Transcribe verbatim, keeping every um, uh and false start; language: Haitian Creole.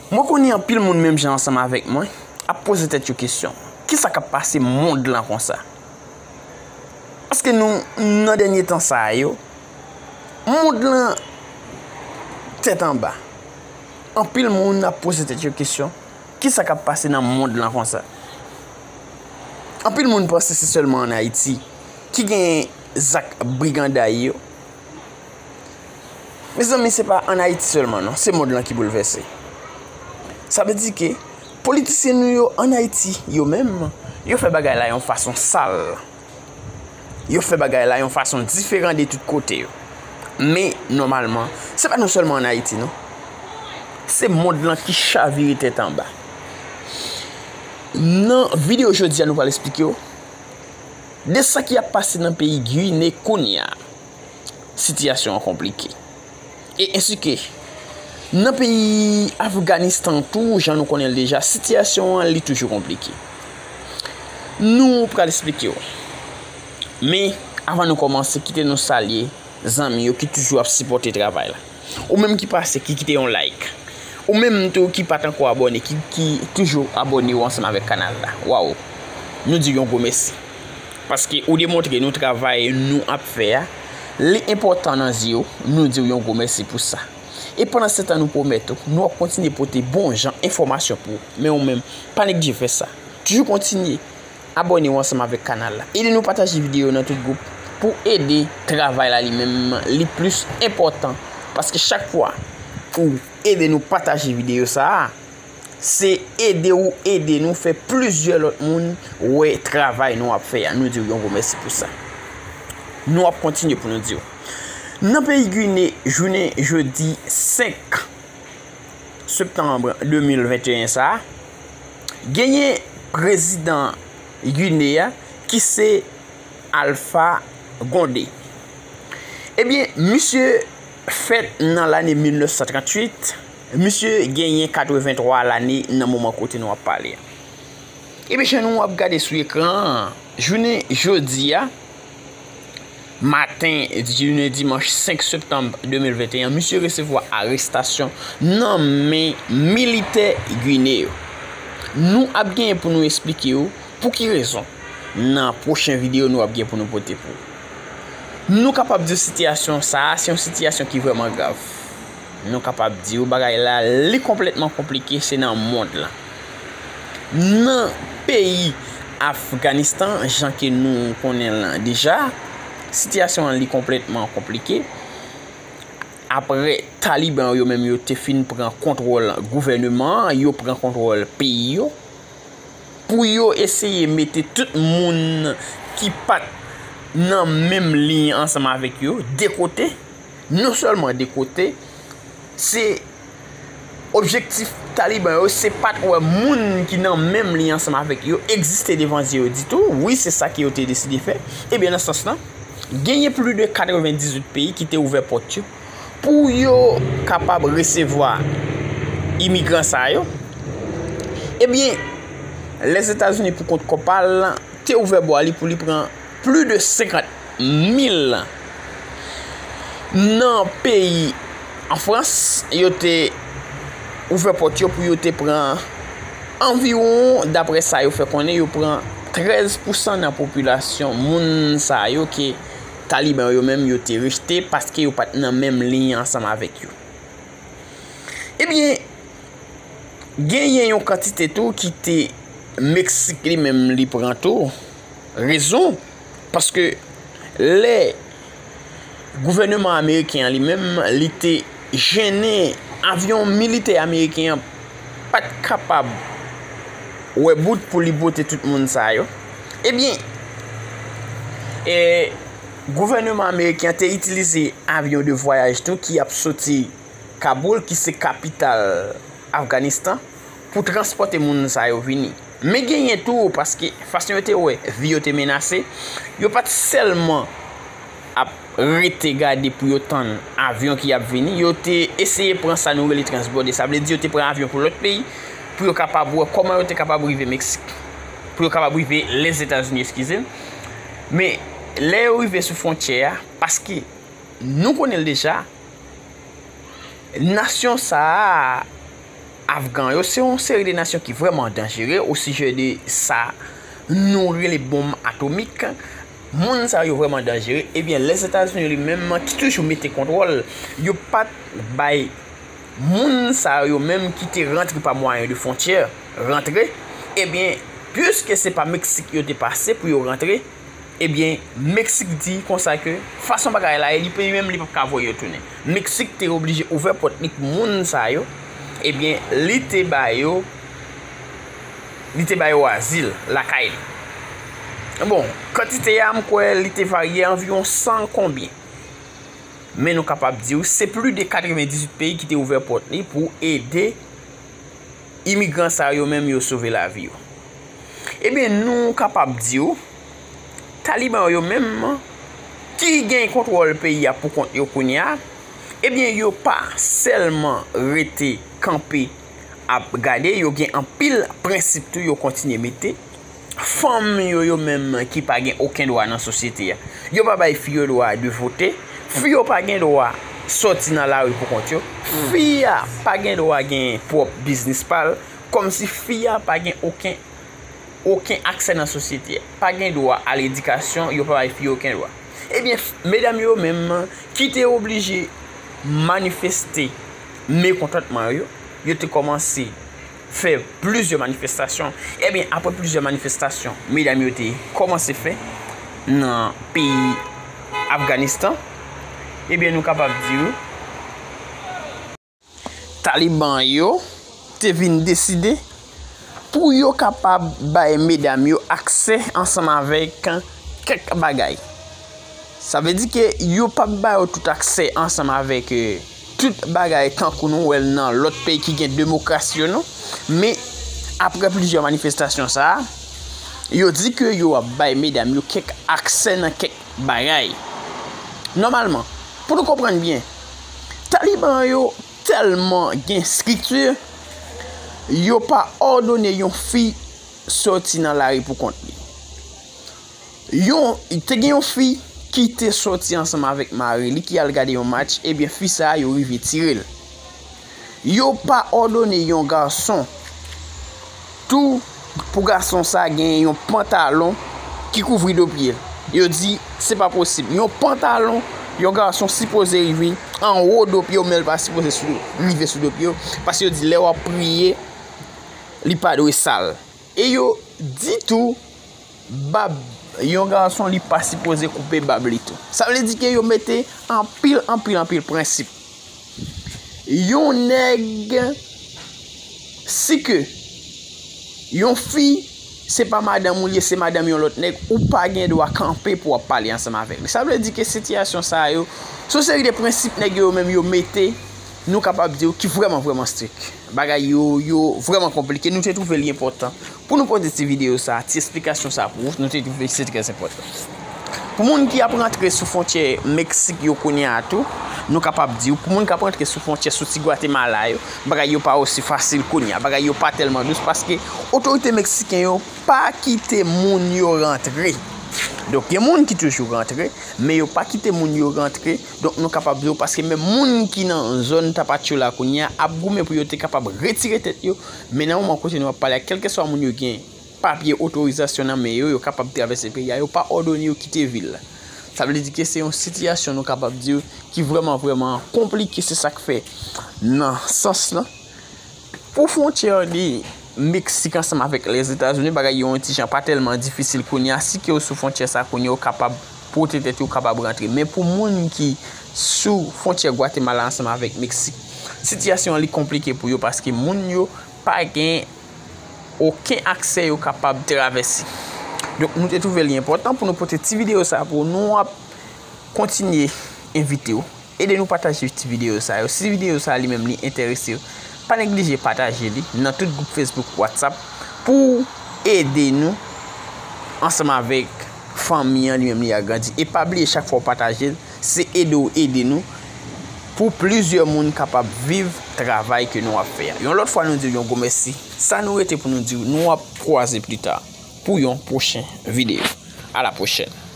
Mwen konnen anpil moun menm jan ansanm avèk mwen ap poze tèt yo kesyon, kisa k ap pase mond lan konsa? Paske nou, nan dènye tan sa a yo, mond lan tèt anba. Anpil moun ap poze tèt yo kesyon, kisa k ap pase nan mond lan konsa? Anpil moun panse se sèlman ann Ayiti ki gen zak briganday yo. Mezanmi, se pa ann Ayiti sèlman non, se mond lan ki boulvèse. Sa vle di ke politisyen nou yo ann Ayiti, yo menm, yo fè bagay la yon fason sal. Yo fè bagay la yon fason diferan de tout kote yo. Men, nòmalman, se pa nou sèlman ann Ayiti non. Se mond lan ki chavire tèt anba. Nan videyo jodi a, nou pral eksplike w de sa ki ap pase nan peyi Gine kounye a. Sitiyasyon an konplike. E ensi ke nan peyi Afganistan tou, jan nou konnen l deja, sitiyasyon an li toujou konplike. Nou pral eksplike w. Men, avan nou kòmanse, kite nou salye zanmi yo ki toujou ap sipòte travay la. Ou menm ki pase, ki kite yon like. Ou menm tou ki pa t ankò abòne, ki, ki toujou abòne w ansanm avèk kanal la. Waw! Nou di w yon gwo mèsi. Paske ou demontre nou travay nou ap fè a, li enpòtan nan zye w, nou di w yon gwo mèsi pou sa. E pandan se tan nou pwomèt ou, nou ap kontinye pote bon jan enfòmasyon pou ou. Men ou menm, pa neglije fè sa. Toujou kontinye abòne w ansanm avèk kanal la. Ede nou pataje videyo nan tout gwoup pou ede travay la li menm li plis enpòtan. Paske chak fwa ou ede nou pataje videyo sa a, se ede ou ede nou fè plizyè lòt moun wè travay nou ap fè a. Nou di w yon gwo mèsi pou sa. Nou ap kontinye pou nou di w. Nan peyi Gine, jounen jodi senk septanm de mil venteyen sa a, genyen prezidan Gine a ki se Alpha Condé. Ebyen, misye fèt nan lane mil nèf san tranntuit, misye genyen katrevenntwa lane nan moman kote nou ap pale a. Ebyen, jan nou ap gade sou ekran an, jounen jodi a, maten, jounen dimanch senk septanm de mil venteyen, misye resevwa arestasyon nan men militè ginen yo. Nou ap genyen pou nou eksplike yo pou ki rezon. Nan pwochen videyo, nou ap gen pou nou pote pou ou. Nou kapab di w sitiyasyon sa a, se yon sitiyasyon ki vrèman grav. Nou kapab di w bagay la, li konplètman konplike, se nan mond lan. Nan peyi Afganistan, jan ke nou konnen l deja, sitiyasyon an li konplètman konplike. Apre Taliban yo menm yo te fin pran kontwòl gouvèneman an, yo pran kontwòl peyi yo, pou yo eseye mete tout moun ki pa t nan menm liy ansanm avèk yo de kote, non sèlman de kote, se objektif Taliban yo, se pa t wè moun ki nan menm liy ansanm avèk yo egziste devan zye yo ditou. Wi, se sa ke yo te deside fè. Ebyen, nan sans lan, genyen plis de katrevendizuit peyi ki te ouvè pòt yo pou yo kapab resevwa imigran sa yo. Ebyen, Lèzetazini pou kont kò pa l te ouvè bwa li pou li pran plis de senkant mil. Nan peyi an Frans, yo te ouvè pòt yo pou yo te pran anviwon, daprè sa yo fè konnen, yo pran trèz pousan nan popilasyon moun sa yo ke Taliban yo menm yo te rejte paske yo pa t nan menm liy ansanm avèk yo. Ebyen, genyen yon kantite tou ki te Meksik li menm li pran tou. Rezon, paske lè gouvèneman ameriken an li menm, li te jennen avyon militè ameriken an pa t kapab wè bout pou li bote tout moun sa yo. Ebyen, e, gouvèneman ameriken an te itilize avyon de vwayaj tou ki ap soti Kaboul, ki se kapital Afganistan, pou transpòte moun sa yo vini. Men genyen tou, paske fason yo te wè vi yo te menase, yo pa t sèlman ap rete gade pou yo tann avyon ki ap vini, yo te eseye pran sa nou rele transbòde. Sa vle di yo te pran avyon pou lòt peyi, pou yo kapab wè kòman yo te kapab rive Meksik, pou yo kapab rive Lèzetazini, eskize m. Men, lè yo rive sou fwontyè a, paske nou konnen l deja, nasyon sa a, Afgan yo, se yon seri de nasyon ki vrèman danjere o sijè de sa nou rele bonm atomik. Moun sa yo vrèman danjere. Ebyen, Lèzetazini li menm ki toujou mete kontwòl, yo pa t bay moun sa yo menm ki te rantre pa mwayen de fwontyè rantre. Ebyen, piske se pa Meksik yo te pase pou yo rantre, ebyen, Meksik di konsa ke fason bagay la ye, li menm li p ap ka voye yo tounen. Meksik te oblije ouvè pòt li pou moun sa yo. Ebyen, li te ba yo, li te ba yo azil lakay li. Bon, kantite a, m kwè li te varye anviwon san konbyen. Men nou kapab di w, se plis de katrevendizuit peyi ki te ouvè pòt li pou ede imigran sa yo menm yo sove lavi yo. Ebyen, nou kapab di w, Taliban yo menm, ki gen kontwòl peyi a pou kont yo kounye a, ebyen, yo pa sèlman rete kanpe ap gade, yo gen anpil prensip tou yo kontinye mete. Fanm yo, yo menm ki pa gen okenn dwa nan sosyete a. Yo pa bay fi yo dwa de vote. Fi yo pa gen dwa sòti nan lari pou kont yo. Fi a pa gen dwa gen pwòp biznis pa l. Kòmsi fi a pa gen okenn, okenn aksè nan sosyete a. Pa gen dwa a ledikasyon, yo pa bay fi yo okenn dwa. Ebyen, f-, medam yo menm ki te oblije manifeste mekontantman yo, yo te kòmanse fè plizyè manifestasyon. Ebyen, apre plizyè manifestasyon, medam yo te kòmanse fè nan peyi Afganistan, ebyen, nou kapab di w, Taliban yo te vin deside pou yo kapab bay medam yo aksè ansanm avèk kèk bagay. Sa vle di ke yo p ap ba yo tout aksè ansanm avèk, eh, tout bagay tankou nou wè l nan lòt peyi ki gen demokrasi yo, non. Men, apre plizyè manifestasyon sa a, yo di ke yo ap bay medam yo kèk aksè nan kèk bagay. Nòmalman, pou nou konprann byen, Taliban yo tèlman gen estrikti, yo pa òdone yon fi sòti nan lari pou kont li. Yon, te gen yon fi ki te sòti ansanm avèk mari li, ki al gade yon match, ebyen, fi sa a, yo rive tire l. Yo pa òdone yon gason tou pou gason sa a gen yon pantalon ki kouvri do pye l. Yo di, se pa posib. Yon pantalon, yon gason sipoze rive anwo do pye w, men l pa sipoze sou, rive sou do pye w, paske yo di, lè w ap priye, li pa dwe sal. E yo di tou, bab yon gason, li pa sipoze koupe bab li tou. Sa vle di ke yo mete anpil, anpil, anpil prensip. Yon nèg, si ke yon fi, se pa madanm ou l ye, se madanm yon lòt nèg, ou pa gen dwa kanpe pou w ap pale ansanm avèk li. Sa vle di ke sitiyasyon sa yo, se yon seri de prensip nèg yo menm yo mete, nou kapab di w, ki vrèman, vrèman strik. Bagay yo, yo vrèman konplike. Nou te twouve li enpòtan pou nou pote ti videyo sa, ti esplikasyon sa pou ou. Nou te twouve se trè enpòtan. Pou moun ki ap rantre sou fwontyè Meksik yo kounye a tou, nou kapab di w, pou moun k ap rantre sou fwontyè soti Gwatemala yo, bagay yo pa osi fasil kounye a. Bagay yo pa tèlman dous paske otorite meksiken yo pa kite moun yo rantre. Donk, gen moun ki toujou rantre, men yo pa kite moun yo rantre. Donk, nou kapab di w, paske menm moun ki nan zòn Tapachula kounye a ap goumen pou yo te kapab retire tèt yo. Men nan moman kote nou ap pale a, kèlkeswa moun yo gen papye otorizasyon nan men yo, yo kapab travèse peyi a, yo pa òdone yo kite vil la. Sa vle di ke se yon sitiyasyon, nou kapab di, ki vrèman, vrèman konplike. Se sa k fè, nan sans lan, pou fwontyè de Meksik ansanm avèk Lèzetazini, bagay yo yon ti jan pa tèlman difisil kounye a. Si ke w sou fwontyè sa kounye a, w kapab pote tèt ou, w kapab rantre. Men pou moun ki sou fwontyè Gwatemala ansanm avèk Meksik, sitiyasyon an li konplike pou yo, paske moun yo pa gen okenn aksè yo kapab travèse. Donk, nou te twouve li enpòtan pou nou pote ti videyo sa pou nou ap kontinye envite w. Ede nou pataje ti videyo sa yo. Si videyo sa li menm li enterese w, pa neglije pataje li nan tout gwoup Facebook, WhatsApp pou ede nou ansanm avèk fanmi an li menm li agrandi. E pa bliye chak fwa w pataje l, se ede w ede nou pou plizyè moun kapab viv travay ke nou ap fè a. Yon lòt fwa nou di w yon gwo mèsi. Sa nou rete pou nou di w, nou ap kwaze pli ta pou yon pwochen videyo. A la pwochèn.